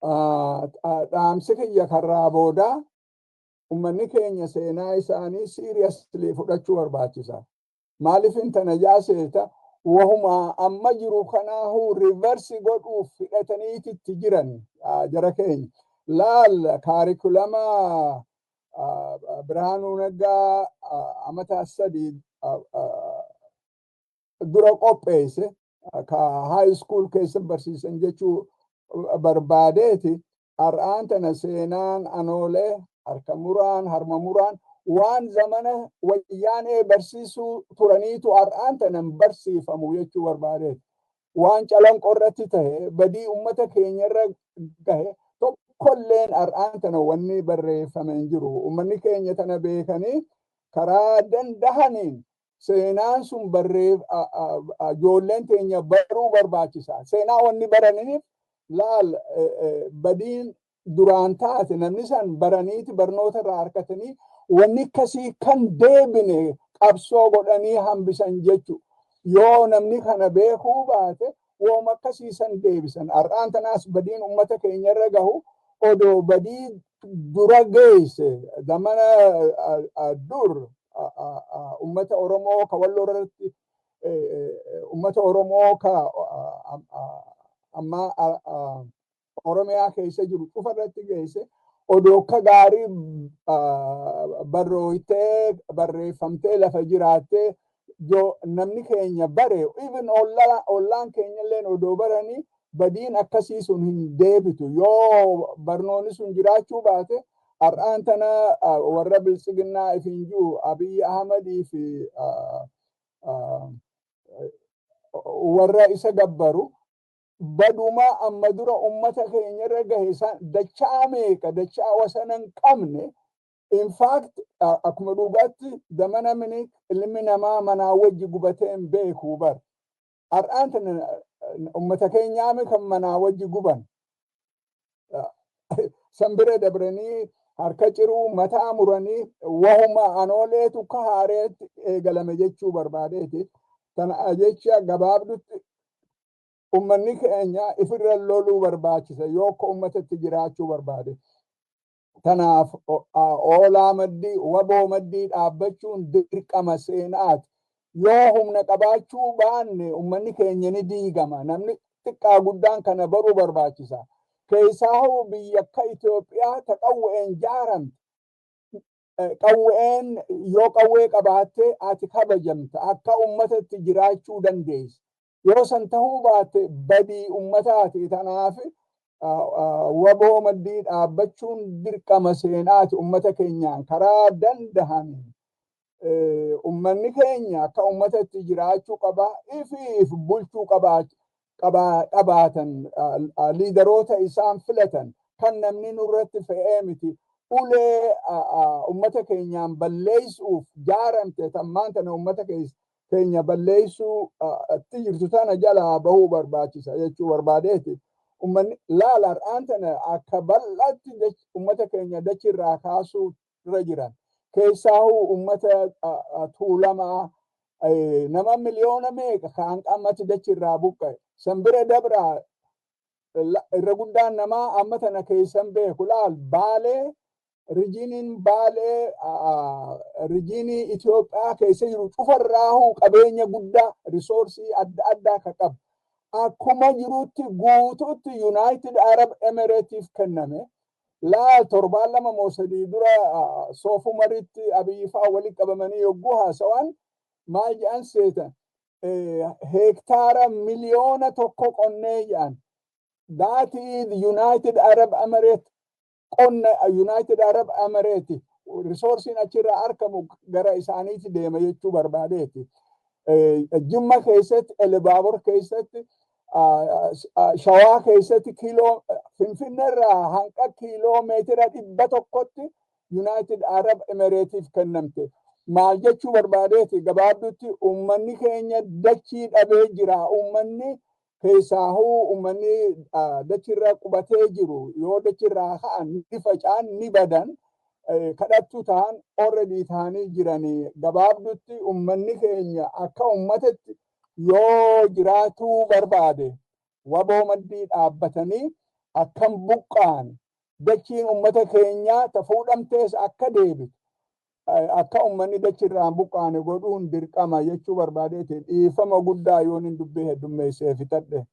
Dhaamsi kiyya karraa boodaa, ummanni keenya seenaa isaanii seriously fudhachuu barbaachisa. Maaliif intana jaaseeta? Wahuma amma jiru kanaahuu reverse godhuuf fidhataniititti jiran jara keenya. Laal, curriculum Birhaanuu Naggaa amata 3 dura qopheesse ka high school keessa barsiisan jechuu barbaadeeti. Har'aan tana seenaan Anoolee, harka muraan, harma muraan, waan zamana Wayyaanee barsiisuu turaniitu har'aan tana barsiifamu jechuu barbaadeeti. Waan Calanqoo irratti ta'e, badii ummata keenya irra gahe tokkolleen har'aan tana wanni barreeffame hin jiru. Ummanni keenya tana beekanii karaa dandahaniin seenaan sun barreef ijoolleen teenya baruu barbaachisa. Seenaa wanni baraniif, laal, badiin duraan taate namni san baraniiti barnoota irraa harkatanii wanni akkasii kan deebine qabsoo godhanii hambisan jechu. Yoo namni kana beekuu baate, wooma akkasii san deebisan. Har'aan tanaas badiin ummata keenya irra gahu odoo badii dura geesse zamana dur ummata Oromoo ka Walloo irratti, ummata Oromoo ka amma Oromiyaa keessa jiru cufa irratti geesse odoo akka gaarii barrooytee barreeffamtee lafa jiraattee namni keenya bare, even ollaan keenya illeen odoo baranii, badiin akkasii sun hin deebitu. Yoo barnoonni sun jiraachuu baate, har'aan tana warra Biltsiginnaa ifin jiru, Abiyyi Ahmadii fi warra isa gabbaru, baduma amma dura ummata keenya irra gahe dachaa meeqa, dachaa wasana hin qabne. In fact, akkuma dhugaatti zamana Minilik ilmi namaa manaa wajji gubatee hin beeku bar. Har'aan tana ummata keenyaami kan manaa wajji guban. San bira dabranii harka ciruu, mataa muranii, wahuma Anooleetu ka haareetti eegalame jechuu barbaadeeti. Tana jecha gabaabdutti, ummanni keenya ifirra loluu barbaachisa yoo akka ummatatti jiraachuu barbaade. Tanaaf oolaa maddii, WABOO maddii dhaabbachuun dirqama seenaati. Yoo humna qabaachuu baanne, ummanni keenya ni diigama. Namni xiqqaa guddaan kana baruu barbaachisa. Keessaahu biyya akka Itoophiyaa ta qawween jaaramte. Qawween, yoo qawwee qabaatte ati kabajamta, akka ummatatti jiraachuu dandeessa. Yoo san tahuu baatte, badii ummataati. Tanaaf WABOO maddii dhaabbachuun dirqama seenaati ummata keenyaan karaa dandahaniin. Ummanni keenya akka ummatatti jiraachuu qaba, ifiif bulchuu qabaatan, leaderoota isaan filatan kan namni nurratti fe'ee miti. Ulee ummata keenyaan balleessuuf jaaramte tammaan tana ummata keenya balleessuu itti jirtu tana jalaa bahuu barbaachisa jechuu barbaadeeti. Ummanni, laala, har'aan tana akka bal'aatti ummata keenya dachirraa kaasuu irra jiran. Keessaahuu ummata Tuulamaa nama miliyoona meeqa kan qammatti dachirraa buqqa'e. San bira dabraa, irra guddaan namaa amma tana keessan beeku. Laal, Baalee regioniin, Baalee regionii Itoophiyaa keessa jiru cufarraahuu qabeenya guddaa, resource adda addaa ka qabu. Akkuma jirutti guutuutti United Arab Emiratesiif kenname. Laal, torbaan 2 moo 3 dura Soofumaritti Abiyyi fa'aa walitti qabamanii yogguu haasawan maal jedhan seetan? Heektaara 1 miliyoona qonnee jedhan. That is United Arab Emirates qonna, United Arab Emirates resourceiin achirraa argamu gara isaaniitti deema jechuu barbaadeeti. Jimma keessatti, Elibaabor keessatti, Shawaa keessatti, kiiloo Finfinneerraa hanqa kiiloo meetira 100tti United Arab Emiratesiif kennamte. Maal jechuu barbaadeeti? Gabaabdutti, uummanni keenya dachii dhabee jira. Uummanni keessaahuu uummanni dachirra qubatee jiru yoo dachirraa ka'an ni faca'an, ni badan, kadhattuu ta'an, already ta'anii jiranii. Gabaabdutti, uummanni keenya akka uummatatti yoo jiraatuu barbaade, WABOO maddii dhaabbatanii Akkam buqqaane, dachiin ummata keenyaa ta fuudhamtees akka deebitu, akka ummanni dachirraa buqqaane godhuun dirqama jechuu barbaadeeti. Dhiifama guddaa yoon hin dubbii heddummeessee fixadhe.